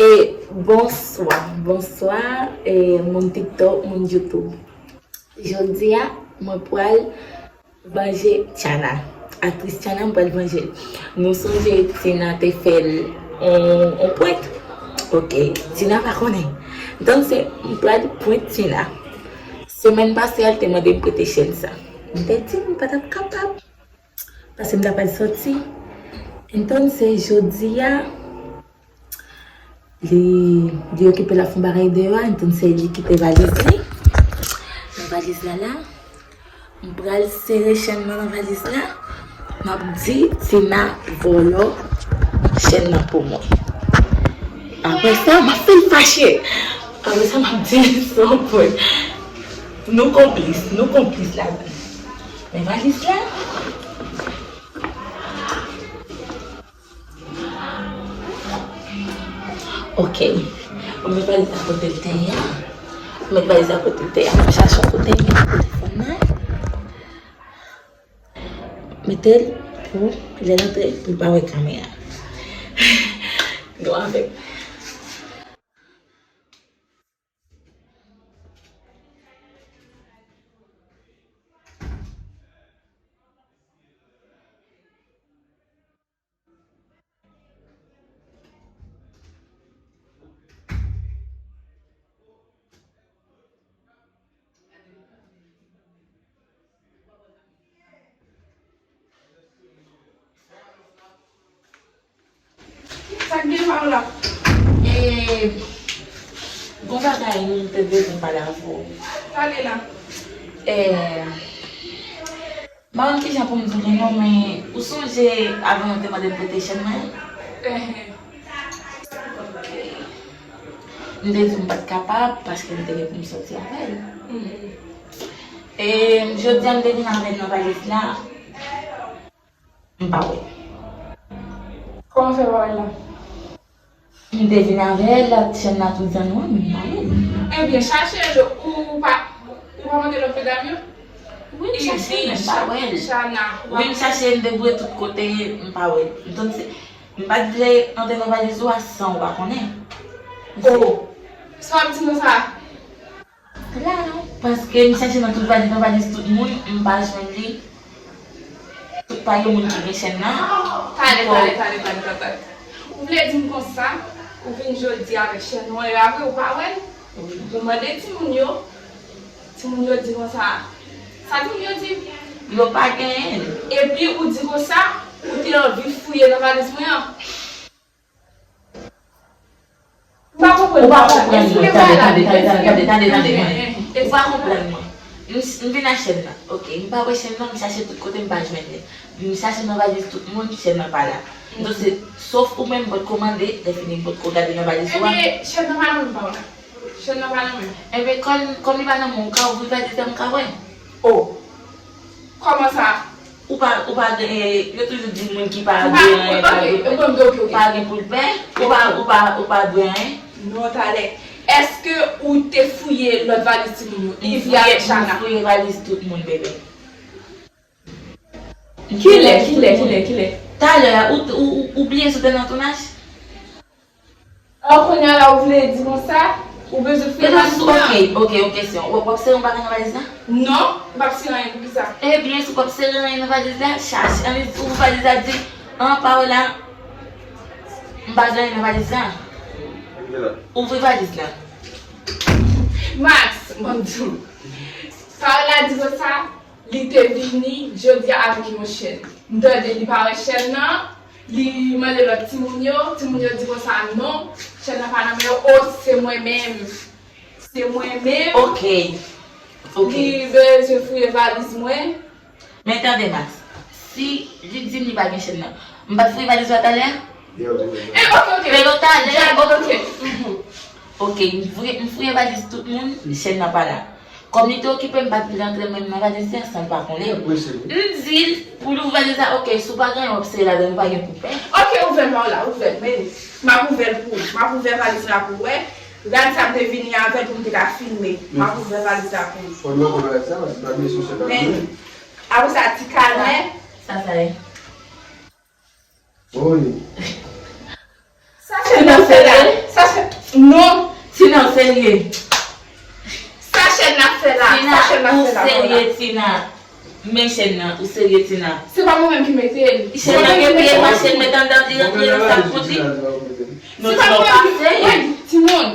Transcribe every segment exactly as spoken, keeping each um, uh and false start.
E bonswa, bonswa, e moun TikTok, moun YouTube. Jodi a, mwen pral vanje Tiana. Aktris Tiana, mwen pral vanje l. Nou sonje Tina te fè l on, on prank? Ok, Tina pa konnen. Donk se, mwen pral prank Tina. Semèn pase a, l te mande m prete chèn sa. Mwen te di l mwen pa t ap kapab. Paske m ta pral soti. Entonces, jodi a, li, li okipe l ap fè yon bagay deyò a, entonces, li kite valiz li. Nan valiz la la, m pral sere chèn nan nan valiz la. M ap di Tina vòlò chèn nan pou mwen. Apre sa, m ap fè l fache. Apre sa, m ap di l se yon prank. Nou konplis, nou konplis ladan. Men valiz la. Ok. Mwen met valiz la kote l te ye a. Mwen met valiz la kote l te ye a. Mwen chache yon kote m met telefòn nan. Mete l pou lè l antre, pou l pa wè kamera. Nou avè m. Sa k gen, Paola? E, gon bagay m te bezwen pale avè w. Pale la. E, m pa konn kijan pou m di w li non, men ou sonje avan yo te mande m prete chèn mwen? Enhen. M te di m pa t kapab paske m te gen pou m soti avè l. Mhm. E jodi a m te vin avè l nan valiz la. M pa wè l. Kòman w fè pa wè l la? M te vin avè l, chèn nan tout zòn mwen, m pa wè l. Ebyen, chache l, ou pa, ou pa mande lòt medam yo? Wi, m chache l, men m pa wè l. Wi, m chache l, m deboure tout kote, m pa wè l. Donk, se, m pa t vle antre nan valiz ou a san ou pa konnen. Oh! Sa w ap di nou sa? La non, paske m chache nan tout valiz, nan valiz tout moun, m pa jwenn li. Tout pa gen moun ki gen chèn nan. Talè, talè, talè, talè, talè, talè. Ou vle di m konsa, ou vin jodi avèk chèn nwa yo a vre, ou pa wè l? Wi. Ou mande timoun yo, timoun yo di konsa, sa timoun yo di? Yo pa genyen l. Epi ou di konsa, ou te anvi fouye nan valiz mwen an. M pa konprann. Ou pa konprann mwen. Tande, tande, tande, tande, tande, tande, tande mwen. Ou pa konprann mwen. M, m vin ak chèn nan. Ok, m pa wè chèn nan, m chache tout kote, m pa jwenn li. M chache nan valiz tout moun, chèn nan pa la. Donk se, sof ou menm, m potko mande, lè fini m potko gade nan valiz ou a. Ebyen, chèn nan pa nan men m, Paola. Chèn nan pa nan men m. Ebyen, kòm, kòm li pa nan men w, ou ka ouvri valiz la, m ka wè. Oh. Kòman sa? Ou pa, ou pa gen, eh, yo toujou di moun ki pa dwe anyen, pa gen, pa gen pou l pè. Ou pa, ou pa, ou pa dwe anyen. Non, talè. Èske ou te fouye lòt valiz timoun yo? Ivy avèk Shana. M fouye valiz tout moun, bebe. Kilè, kilè, kilè, kilè? Talè a, ou, ou, ou, ou bliye sou te nan tounaj? An kounye a la ou vle di konsa, ou bezwen fouye valiz mwen an? Ok, ok, yon kesyon. W ap, w ap sere yon bagay nan valiz la? Non, m p ap sere anyen, poukisa? Ebyen, si w p ap sere anyen nan valiz la, chache, ann ouvri valiz la, di, an, pa wè la, m pa jwenn anyen nan valiz la. Ouvri valiz la. Max, ban m di w. Paola di konsa, li te vini jodi a avèk yon chèn. M tande li pa wè chèn nan. Li mande lòt timoun yo. Timoun yo di konsa non, chèn nan pa nan men yo. O, se mwen menm. Se mwen menm. Ok. Ok. Li bezwen fouye valiz mwen. Men tande, Max. Si li di m li pa gen chèn nan, m pa t fouye valiz ou a talè a? Eh, ok, ok. Men non, talè a, ok, ok. Mhm. Ok, m fouye, m fouye valiz tout moun, chèn nan pa la. Kòm li te okipe, m pa t vle antre menm nan valiz li a san l pa konnen. M di l pou l ouvri valiz la, ok, si w pa gen anyen w ap sere ladan l, ou pa gen pou pè. Ok, ouvè l, Paola, ouvè l, men m ap ouvè l pou ou. M ap ouvè valiz la pou w wè. Gad sa m te vini avè l pou m te ka filme. M ap ouvè valiz la pou ou. Fò nou ouvè valiz la, paske pa gen sou chèn nan. Men, apre sa, ti kanè. Sa, sa ye. Wi. Sa se nan fè la. Sa se Non. Tina, w serye? Sa chèn nan ap fè la? Sa chèn nan ap fè la? Tina, ou serye, Tina? Men chèn nan, ou serye, Tina? Se pa mwen menm ki mete l. Chèn nan gen pye, pa chèn met anndan, li rantre nan sak kont li. Non, Tina, w pa serye. Timoun,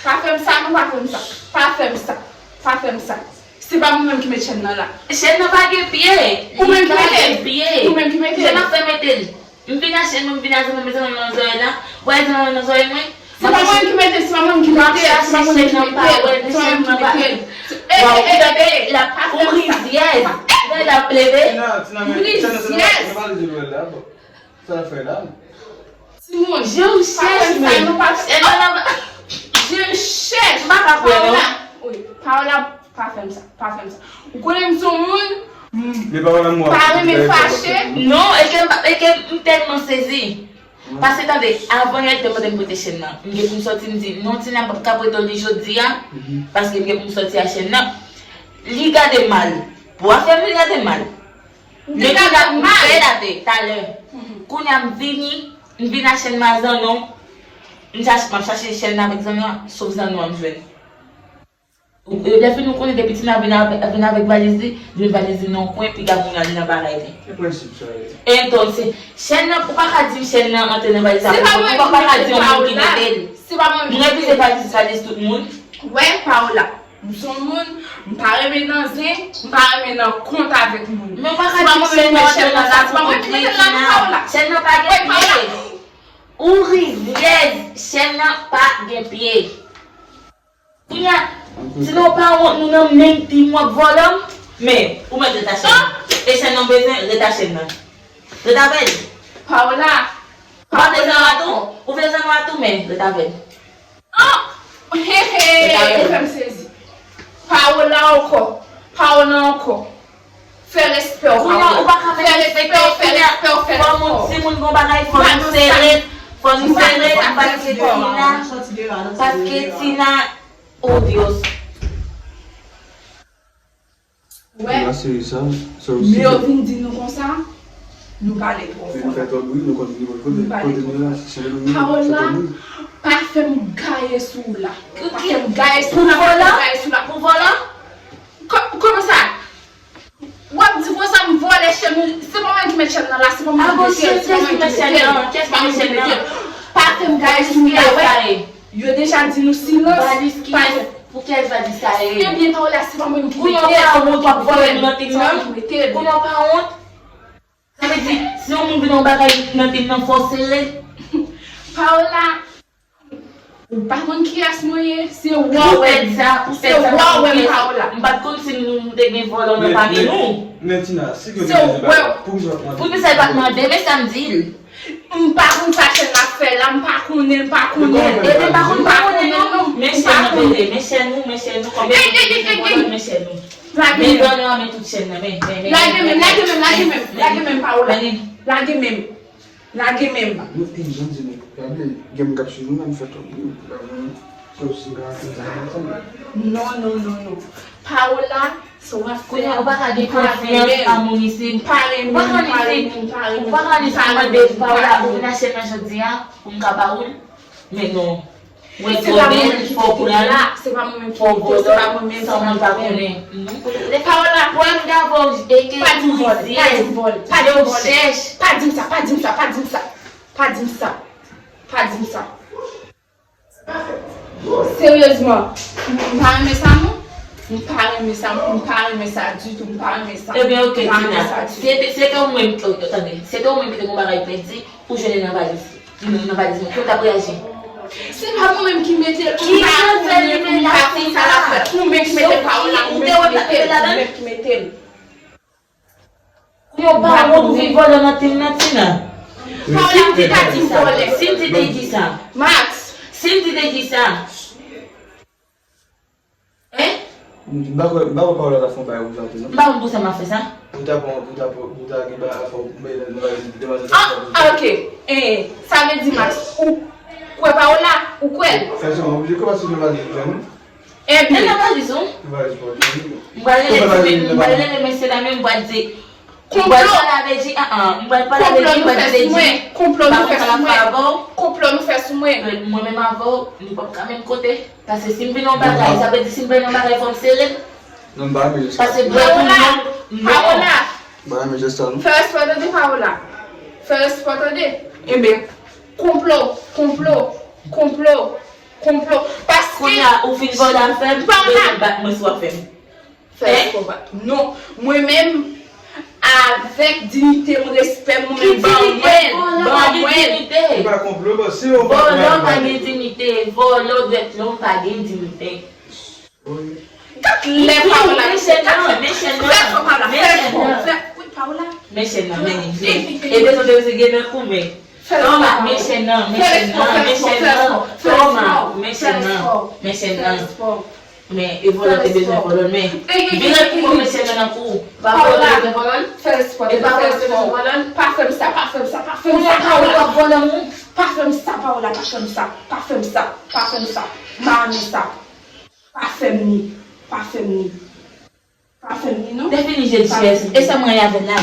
pa fè m sa, non, pa fè m sa. Pa fè m sa. Pa fè m sa. Se pa mwen menm ki met chèn nan la. Chèn nan pa gen pye. Ou menm ki mete l. Li pa gen pye. Ou menm ki mete l. Jan m ap fè mete l? M vin achte, mwen, m vin a zanmi mwen, zanmi mwen nan zòrèy la. Ou wè zanmi mwen nan zòrèy mwen? Se pa mwen ki mete l, se pa mwen ki mete l, se pa mwen ki mete l, se pa mwen ki mete l. Waw, ou tande, l ap, ou rizyèz. Tande, l ap leve. Rizyèz. Sa l fè la? Timoun, je w chèch, men. Je w chèch. M pa ka kwè, non. Paola, wi, Paola, pa fè m sa, pa fè m sa. Ou konnen m se yon moun, m pa renmen fache. Non, e ke, e ke m tèlman sezi. Paske tande, avan yè, te mande m prete chèn nan. M gen pou m sòti, m di, "Non, Tina, m p ap ka prete w li jodi a, paske m gen pou m sòti a chèn nan." Li gade m mal. Pou afè m, li gade m mal. Men kounye a m fè l ate, talè. Kounye a m vini, m vin a chèn nan zanno. M chache, m ap chache chèn nan avèk zanno a, sof zanno a m jwenn. Lè fini, ou konnen depi Tina vin avè-, vin avèk valiz li, jwenn valiz li nan yon kwen, piga moun nan li nan bagay li. E prensip sa ye. Entonse, chèn nan, ou pa ka di m chèn nan antre nan valiz la, ou pa, pa ka di yon moun ki mete l. M refize valiz, valiz tout moun. Wè, Paola, m se yon moun, m pa renmen nan zen, m pa renmen nan kont avèk moun. Men ou pa ka di m chèn nan antre nan zen pou kont li, Tina. Chèn nan pa gen pye. Ou rizyèz, chèn nan pa gen pye. Kounye a, Tina, ou pa wont nou nan menm tim w ap vòlò m? Men, ou mèt ret a chèn nan. E chèn nan w bezwen, ret a chèn nan. Ret avè l. Paola. Ou pa vle zanno a tou? Ou vle zanno a tou, men ret avè l. An! He, he, ou fè m sezi. Paola ankò. Paola ankò. Fè respè w, Paola. Ou pa ka fè respè w, fè respè w, fè respè w. Fò moun, si moun gon bagay, fò nou sere, fò nou sere, paske Tina, paske Tina, oh Dios. Wè, men yo vin di nou konsa, nou pale twò fò. Nou fè twòp bri, nou kontinye kote, kote nou ye la, se Sendomeng, nou fè twòp bri. Paola, pa fè m gaye sou ou la. Pa fè m gaye sou ou la, pa fè m gaye sou ou la. Pou vòlò? Pou vòlò? Kò-, kòman sa? W ap di konsa m vòlè chèn ou, se pa mwen ki met chèn nan la, se pa mwen ki mete l, se pa mwen ki mete l, se pa mwen ki mete l. Pa fè m gaye sou ou la, wè. Yo deja di nou silans, pa fè. Pou kiyès valiz sa ye? Ebyen, Paola, se pa mwen ki mete l, se pa mwen ki mete l, se pa mwen ki mete l. Kounye a w pa wont? Sa vle di, si yon moun vin yon bagay nan tim nan, fò w sere. Paola, ou pa konn kiyès mwen ye, se wè w wè m, se wè w wè m, Paola. M pa t konn si nou, nou te gen vòlò nan pami nou. Men Tina, si gen vòlò, poukisa w pa t mande? Poukisa w pa t mande? Men sa m di l. M pa konn sa chèn nan ap fè la, m pa konnen, m pa konnen. Ebyen, m pa konn, m pa konnen non. Men chèn nou, men chèn nou, men chèn nou, kòm men chèn nou. Lage men. Men zanno a, men tout chèn nan, men, men, men. Lage men, lage men, lage men, lage men, Paola. Lage men. Lage men. Nou, e, jan di nou, gade, gen moun k ap swiv nou, men nou fè twòp bri, nou fè osi ka antre nan ansanm. Non, non, non, non. Paola, sa w ap fè a, ou pa ka gen konfyans a moun isit. Ou pa ka ann isit, ou pa ka ann isit mande Paola, ou vin achte nan jodi a, pou m ka ba ou l. Men non. Mwen konnen fò w pran l, fò w vòlò, san moun pa konnen. Paola, pran m davò, e ke ou rizyèz, je w chèch. Pa di m sa, pa di m sa, pa di m sa. Pa di m sa. Pa di m sa. Seryezman, m pa renmen sa non. M pa renmen sa, m pa renmen sa ditou, m pa renmen sa. Ebyen, oke, Tina. Se te, se te ou menm, oh, tande, se te ou menm ki te gon bagay pou di, ou jwenn li nan valiz. Li menm nan valiz mwen. Ki w t ap reyaji? Se pa mwen menm ki mete l, m pa konnen, m pa konn sa l ap fè. Ou menm ki mete l, pa ou la, ou menm ki mete l, ou menm ki mete l. Kounye a w pa wont ou vin vòlò nan tim nan, Tina? Paola, m te ka di vòlè. Si m di te di sa. Max. Si m di te di sa. Hein? M pa kwè, m pa kwè Paola ta fè yon bagay konsa tou non. M pa konn pou sa m ap fè sa. Pou ta pran, pou ta pran, pou ta gen bagay fò, men nan bagay demanjè ta fè. Ah, ok. Eh, sa vle di Max, ou kwè Paola? Ou kwè l? Fè sa, oblije kòmanse nan bagay fè non. Ebyen. E nan valiz ou? M pral rele, m pral rele mesye la menm, m pral di, Konplo. Mwen pral pale avè G, an, an, mwen pral pale avè G, mwen di G, konplo nou fè sou mwen. Konplo nou fè sou mwen. Mwen menm avè w, nou p ap ka menm kote. Paske si m vin yon bagay, sa vle di si m vin yon bagay, fò m sere l. Non, m pa renmen jès sa. Paske dwèt ou non, non. Paola. M pa renmen jès sa, non. Fè respè tande, Paola. Fè respè tande. Enben, konplo, konplo, konplo, konplo. Paske. Kounye a, ou fin vòlè afè m, ou bezwen bat mwen sou afè m. Fè respè w pa. Non, mwen menm, avèk diyite m, respè m, mwen menm, ban mwen, ban mwen. Ki diyite? Vòlò pa gen diyite. Vòlò pa gen diyite. Vòlò dwèt long pa gen diyite. Gad lè Paola. Men chèn nan, men chèn nan, men chèn nan. Fè respè w, Paola. Fè, wi, Paola. Men chèn nan, men. E de zòt de gen nan koumen. Toma, men chèn nan, men chèn nan, men chèn nan. Toma, men chèn nan, men chèn nan. Men e vòlò te bezwen vòlò l, men vire pou mwen, men chèn nan nan kou. Pa vòlò te bezwen vòlò l? E pa vòlò te bezwen vòlò l? Pa fè m sa, pa fè m sa, pa fè m sa, Paola. Pa fè m sa, Paola, pa fè m sa, pa fè m sa, pa fè m sa. M pa renmen sa. Pa fè m ni, pa fè m ni. Pa fè m ni non. Defini jè di chèz. E sa mwen avè l la.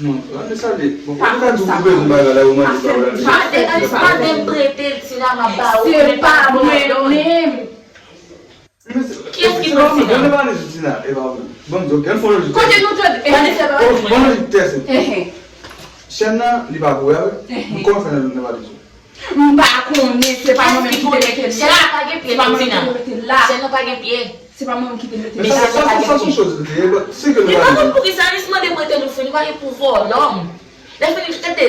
Non, ann salye. Bon, pa fè m sa, pa fè m sa. Pa de, pa de m prete l, Tina, m ap ba ou. Se pa mwen menm. Kiyès ki pran Tina? Ban m di w, ban m di w, kote nou tande? Ban lojik trè senp. Chèn nan, li pa pou wè, wi. Kòman fè nan, nan pa di w? M pa konnen, se pa mwen menm ki te mete l la. Chèn nan pa gen pye, non, Tina. Chèn nan pa gen pye. Se pa mwen menm ki te mete l la. Sa se yon choz li te ye, se ke nou pa di. Li pa konn poukisa li mande mwen te nou fini, pa gen pou vòlò m. Lè fini, tete,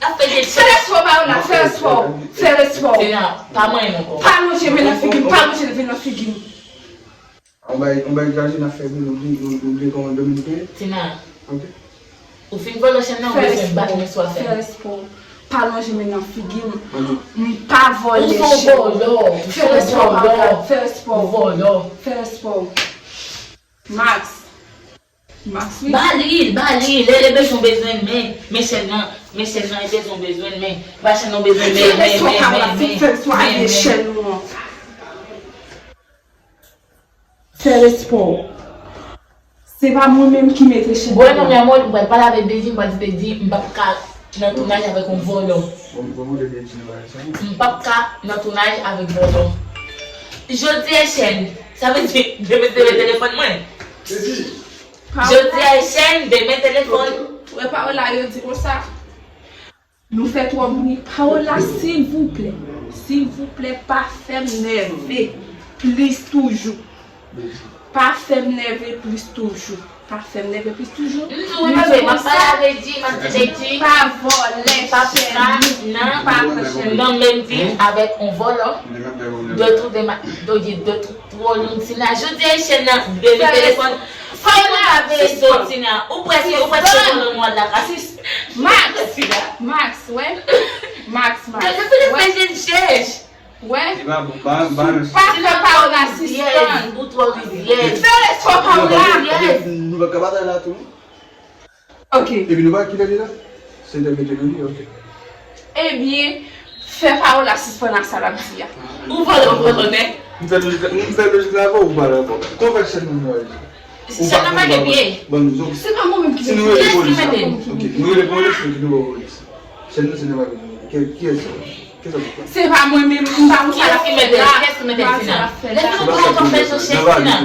ap fè jè. Fè respè w, Paola, fè respè w. Fè respè w. Tina, pa manyen m ankò. Pa lonje men nan figi m, pa lonje men nan figi m. On bay, on bay graje nan fè nou, nou, nou, nou byen kòman dòmi nou peye. Tina. Ok. Ou fin vòlò chèn nan, ou bezwen bat mwen sou afè m. Fè respè w. Pa lonje men nan figi m. M pa vòlè chèn. Ou se yon vòlò. Fè respè w, Paola. Fè respè w. Ou vòlò. Fè respè w. Max. Max, wi. Ba li, ba li. Lè, lè bezwen, bezwen men. Men chèn nan, men chèn nan, e bezwen, bezwen men. Ba chèn nan bezwen men, men, men, men, men. Fè respè w, Paola. Fè respè w. Se pa mwen menm ki mete chèn nan. Bon, non, mi amor, m pral pale avèk Deji, m pral di Deji, m p ap ka nan tounaj avèk yon vòlò. M p ap ka nan tounaj avèk vòlò. Jodi a chèn, sa vle di, demen, demen telefòn mwen. Jodi a chèn, demen telefòn. Wè, Paola, yo di konsa. Nou fè twòp bri. Paola, silvouplè, silvouplè, pa fè m nève plis toujou. Pa fè m nève plis toujou. Pa fè m nève plis toujou. M di w wi, bebe, m ap pale avèk G, m ap di G, pa vòlè chèn, pa pran chèn nan menm vi avèk on vòlò. De tout de ma, de, de tout. Twò long, Tina. Jodi a chèn nan, bebe telefòn. Fò nou pa veye sò, Tina. Ou prèske, ou prèske vòlò mwa de la kras. Max, Max, wè. Max, Max. Gade Filipe jèn chèch. Wè. Li pa bon, ba, ba. Pa fè Paola sispann. Ou twò rizyèz. Fè respè Paola. Nou pa ka batay la tou. Ok. Epi nou pa kilè li la? Sentè mete nou li, ok. Ebyen, fè Paola sispann ak sa l ap di a. Ou vòlò, ou vòlò nèt. M fè lojik la, m fè lojik la avè w, ou pale avè w. Kòman fè chèn nan mwen? Chèn nan pa gen pye. Bon, nou, se pa mwen menm ki mete l. Si nou rele polis la. Ok, nou rele polis, ok, nou ba w polis. Chèn nan, chèn nan pa gen pye. Ki, kiyès sa? Kiyès sa? Se pa mwen menm, m pa konn sa l ap fè la. Kiyès ki mete l? Kiyès ki mete l, Tina? Lè fini pou kontan fè sou chèn, Tina.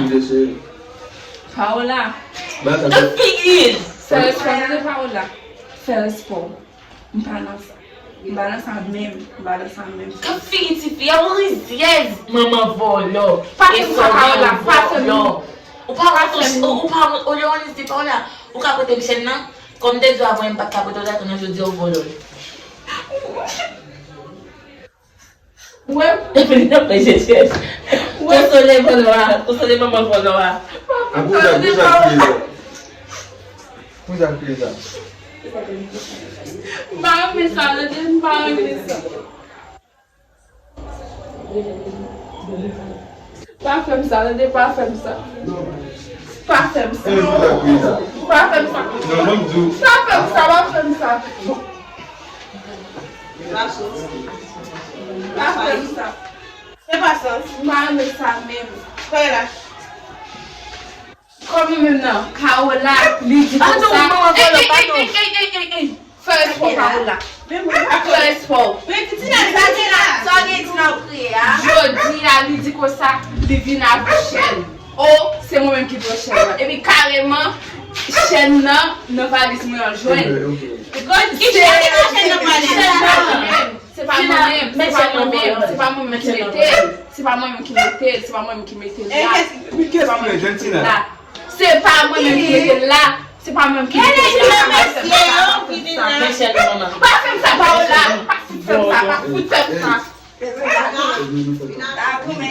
Paola. Gad figi l! Fè respè w tande, Paola. Fè respè w. M pa nan sa. M pa nan sa menm. M pa nan sa menm. Gad figi tifi a, ou rizyèz, manman vòlò. Pa fè m sa, Paola, pa fè m. Ou pa ka touche, ou, ou pa, olye w annik di Paola, ou ka pote m chèn nan, kòm te di w avè m pa t ka pote l, kounye a jodi a ou vòlò l. Wè. Epi li nan fè jèjèj. Wè. Konsole vòlò a. Konsole manman vòlò a. An pou sa, pou sa kriye sa. Pou sa kriye sa. M pa renmen sa, tande, m pa renmen sa. Pa fè m sa, tande, pa fè m sa. Pa fè m sa. Pa fè m sa. Pa fè m sa, pa fè m sa. Pa fè m sa. Se pa sa. M pa renmen sa menm. Kòyè la. Kòm nou menm nan, Paola, li di konsa. Ey, ey, ey, ey, ey, ey, ey. Fè respè w, Paola. Fè respè w. Men Tina, sa gen la, sa w gen Tina w kriye a? Jodi a, li di konsa, li vin avèk chèn. O, se mwen menm ki pran chèn nan. Epi kareman, chèn nan, nan valiz mwen an jwenn. Ki chèn ki pran chèn nan valiz? Se pa mwen menm, se pa mwen menm, se pa mwen menm ki mete l. Se pa mwen menm ki mete l, se pa mwen menm ki mete l la. Se pa mwen menm ki mete l la. Se pa mwen menm ki mete l la. Se pa mwen menm ki mete l la. Pa fè m sa, Paola. Pa fout fè m sa, pa fout fè m sa.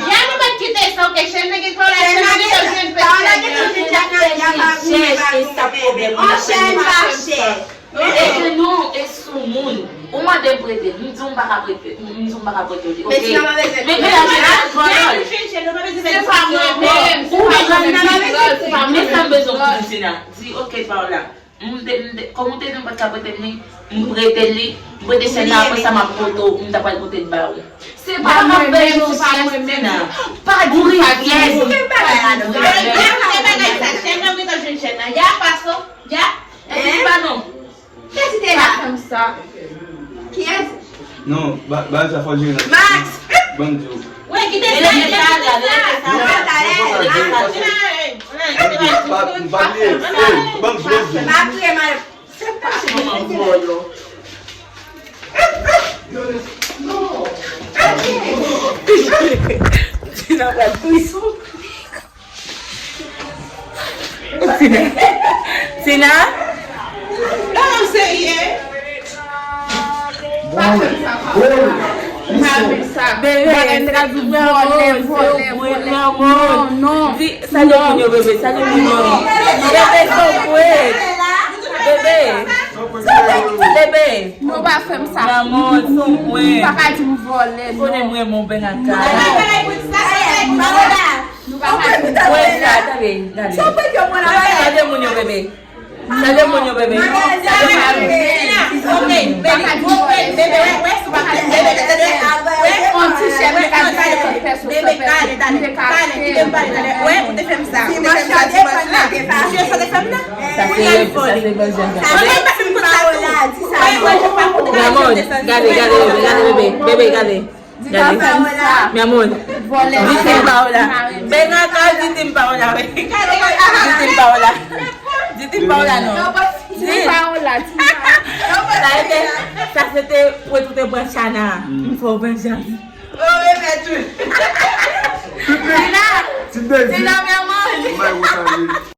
Ya nou mèt kite sa, ok, chèn nan gen Paola, chèn nan gen Paola, gen tout chèn nan, y a pa pou chèch, e sa pwoblèm. An chèn pa chèch. Eske nou e soumoun. Ou mande m prete, m di w m pa ka prete, m di w m pa ka prete w li. Men si nan move zèb. Men men la, se pa vòlò. Se pa mwen menm, se pa mwen menm ki vòl, se pa mwen menm ki vòl. Men sa m bezwen pou Tina. Di, ok, Paola. M te, m te, kòm ou te di m pa t ka prete m li, m prete l li, m prete chèn nan, apre sa m ap pote w, m ta pral pote l ba ou. Se pa mwen menm, se pa mwen menm. Pa di, pa di. Ou gen bagay la, non? Gen bagay sa, chèn nan, m gentan jwenn chèn nan. Ya, paso, ya. Epi pa non. Kiyès ki te la? Pa fè m sa. Kiyès? Non, ba, ba sa fò jere nan. Max! Ban m di w. Wi, kite sa, kite sa, kite sa. Pa, pa bliye. Ey, ban m di w. Pa kriye, mal. Se pa vòlò. Tina pral prison. Tina. Tina? Kòman w serye? Pa fè m sa, pa fè m sa. Bebe, bagay sa di vòlè, vòlè, vòlè. Non, non. Di, salye moun yo, bebe, salye moun yo. Bebe, son pwet. Bebe. Bebe. Non, pa fè m sa. Lanmò, son pwet. Pa ka di m vòlè, non. Konnen mwen, mon ben ak kay. Mwen sa, tande, tande. Salye moun yo, bebe. Salye moun yo, bebe. Salye moun yo. Wè, ou te fè m sa. Misye sa te fè m nan. Sa se, sa se bon jan. Ramon, gade, gade, bebe, gade, bebe, bebe, gade. Di pa fè m sa. Mi amor. Vòlè. Di Tim Paola. Ben ankò, di Tim Paola, wi. Di Tim Paola. Di Tim Paola, non. Tim Paola, Tim Paola. Sa se te, sa se te pou tout te pran Chana. M fè w venjans. Oh, e fè tou. Tina. Tina, mi amor.